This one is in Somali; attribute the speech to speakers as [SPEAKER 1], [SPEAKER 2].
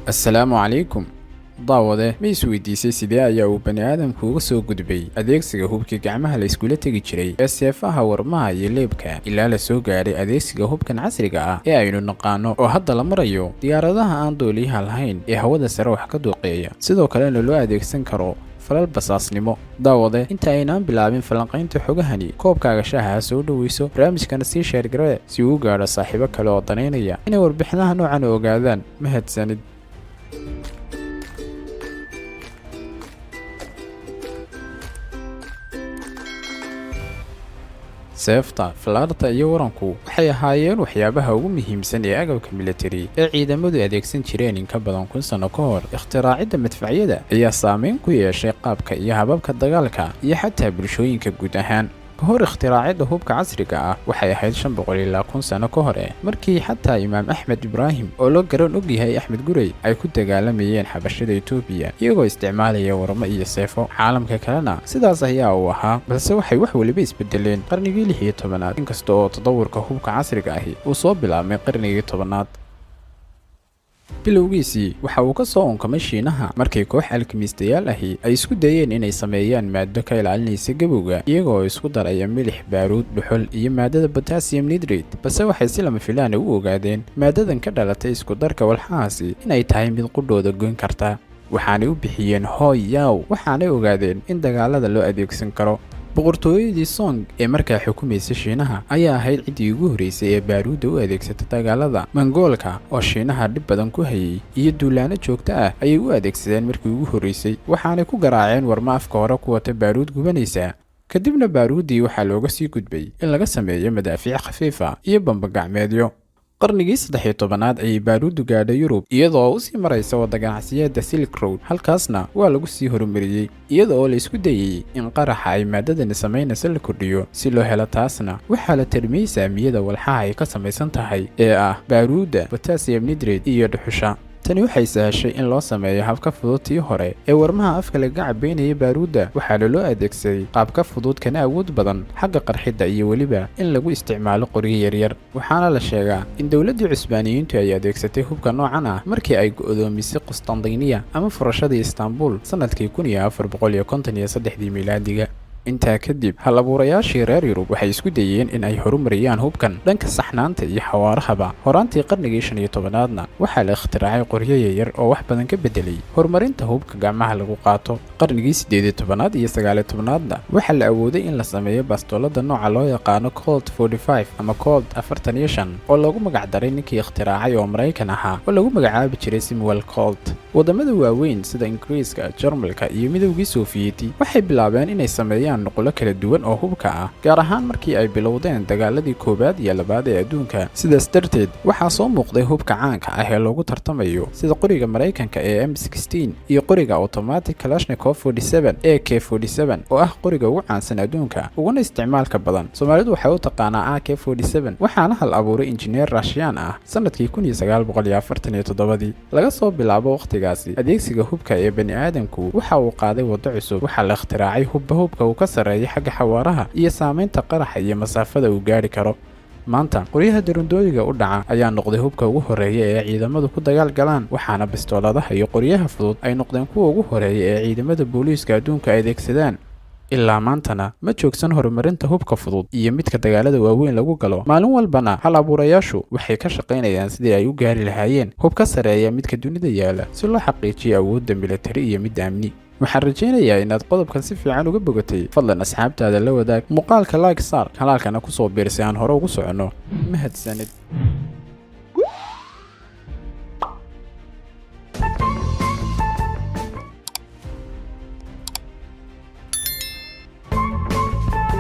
[SPEAKER 1] Assalaamu calaykum. Daawade, ma isweydiisay sidee ayaa uu bani aadamku uga soo gudbay adeegsiga hubkii gacmaha la iskula tegi jiray ee seefaha, warmaha iyo leebka, ilaa la soo gaadhay adeegsiga hubkan casriga ah ee aynu naqaano, oo hadda la marayo diyaaradaha aan duuliyaha lahayn ee hawada sare wax ka duuqeeya, sidoo kalena loo adeegsan karo falal basaasnimo? Daawade, inta aynaan bilaabin falanqaynta xogahani, koobkaaga shaaha ha soo dhoweyso, barnaamijkana sii share garee si uu u gaadho saaxiibo kale oo danaynaya inay warbixinaha noocan ogaadaan. Mahadsanid. Seefta, fallaarta iyo waranku waxay ahaayeen waxyaabaha ugu muhiimsan ee agabka militari ee ciidamadu adeegsan jireen in ka badan 1000 sano ka hor. Ikhtiraacidda madfacyada ayaa saameyn ku yeeshay qaabka iyo hababka dagaalka iyo xataa bulshooyinka guud ahaan. Ka hor ikhtiraacidda hubka casriga ah, waxay ahayd 500 ilaa 1000 sano ka hore markii xataa Imaam Axmed Ibraahim, oo loo garan og yahay Axmed Gurey, ay ku dagaalamayeen xabashada Etoobiya iyagoo isticmaalaya warmo iyo seefo. Caalamka kalena sidaas ayaa uu ahaa, balse waxay wax weliba isbedeleen qarnigii 16aad, inkasta oo tadawurka hubka casriga ahi uu soo bilaabmay qarnigii 10aad bilowgiisii. Waxa uu ka soo unkamay Shiinaha markii koox alkimiistayaal ahi ay isku dayeen inay sameeyaan maado ka ilaalinaysa gabowga, iyagoo isku daraya milix, baaruud, dhuxul iyo maadada potassium nitrate. Balse waxay si lama filaana u ogaadeen maadadan ka dhalatay isku darka walxahaasi inay tahay mid qudhooda goyn karta. Waxaanay u bixiyeen hooy yaw, waxaanay ogaadeen in dagaalada loo adeegsan karo. Boqortooyadii Song ee markaa xukumaysa Shiinaha ayaa ahayd ciddii ugu horreysay ee baaruudda u adeegsata dagaalada. Mangoolka oo Shiinaha dhib badan ku hayay iyo duulaano joogto ah ayay u adeegsadeen markii ugu horreysay, waxaanay ku garaaceen warmo afka hore ku wata baaruud gubanaysa. Kadibna baaruuddii waxaa looga sii gudbay in laga sameeyo madaafiic khafiifa iyo bambagacmeedyo. Qarnigii 13aad ayay baaruuddu gaadhay Yurub, iyadoo usii maraysa wadda ganacsiyeedda Silk Road. Halkaasna waa lagu sii horumariyey, iyada oo la isku dayey in qaraxa ay maadadani samaynaysa la kordhiyo. Si loo helo taasna, waxaa la tarmiyey saamiyada walxaha ay ka samaysan tahay ee ah baaruudda, potassium nitrate iyo dhuxusha. Tani waxay sahashay in loo sameeyo habka fudud tii hore ee warmaha afka lagaga cabeynaya baaruudda, waxaana loo adeegsaday qaab ka fudud kana awood badan xagga qarxidda iyo weliba in lagu isticmaalo qoryo yaryar. Waxaana la sheegaa in dowladdii Cusbaaniyiintu ay adeegsatay hubka noocan ah markii ay go'doomisay Qustandiniya ama furashadii Istaanbul sanadkii 1453-dii miilaadiga. Intaa kadib, hal abuurayaashii reer Yurub waxay isku dayeen in ay horumariyaan hubkan dhanka saxnaanta iyo xawaarahaba. Horaantii qarnigii 15aadna waxaa la ikhtiraacay qoryo yaryar oo wax badan ka bedelay horumarinta hubka gacmaha lagu qaato. Qarnigii 18aad iyo 19aadna waxaa la awooday in la sameeyo bastoolada nooca loo yaqaano Colt ama Colt 45, oo loogu magacdaray ninkii ikhtiraacay oo Maraykan ahaa oo lagu magacaabi jiray Samuel Colt. Waddamada waaweyn sida Ingiriiska, Jarmalka iyo Midowgii Sofiyeeti waxay bilaabeen inay sameeyaan nuqulo kala duwan oo hubka ah, gaar ahaan markii ay bilowdeen dagaaladii koowaad iyo labaad ee adduunka. Sidaas darteed, waxaa soo muuqday hubka caanka ah ee loogu tartamayo, sida qoriga Maraykanka ee M iyo qoriga automatic Kalashnikov AK oo ah qoriga ugu caansan adduunka uguna isticmaalka badan. Soomaalidu waxay u taqaanaa AK, waxaana hal abuuray injineer Raashiyaan ah sanadkii 1947-dii. Laga soo bilaabo wakhtigaasi, adeegsiga hubka ee bani aadamku waxa uu qaaday waddo cusub. Waxaa la ikhtiraacay hubba hubka uu ka sarreeya xagga xawaaraha iyo saamaynta qaraxa iyo masaafada uu gaadhi karo. Maanta, qoryaha darandooyiga u dhaca ayaa noqday hubka ugu horreeya ee ciidamadu ku dagaal galaan, waxaana bistooladaha iyo qoryaha fudud ay noqdeen kuwa ugu horreeya ee ciidamada booliiska adduunka adeegsadaan. Ilaa maantana ma joogsan horumarinta hubka fudud iyo midka dagaalada waaweyn lagu galo. Maalin walbana hal abuurayaashu waxay ka shaqaynayaan sidii ay u gaari lahaayeen hub ka sarreeya midka dunida yaala, si loo xaqiijiyo awoodda militari iyo midda amni. Waxaan rajaynayaa inaad qodobkan si fiican uga bogatay. Fadlan asxaabtaada la wadaag muuqaalka, like saar, kanaalkana kusoo biir si aan hore ugu soconno. Mahadsanid.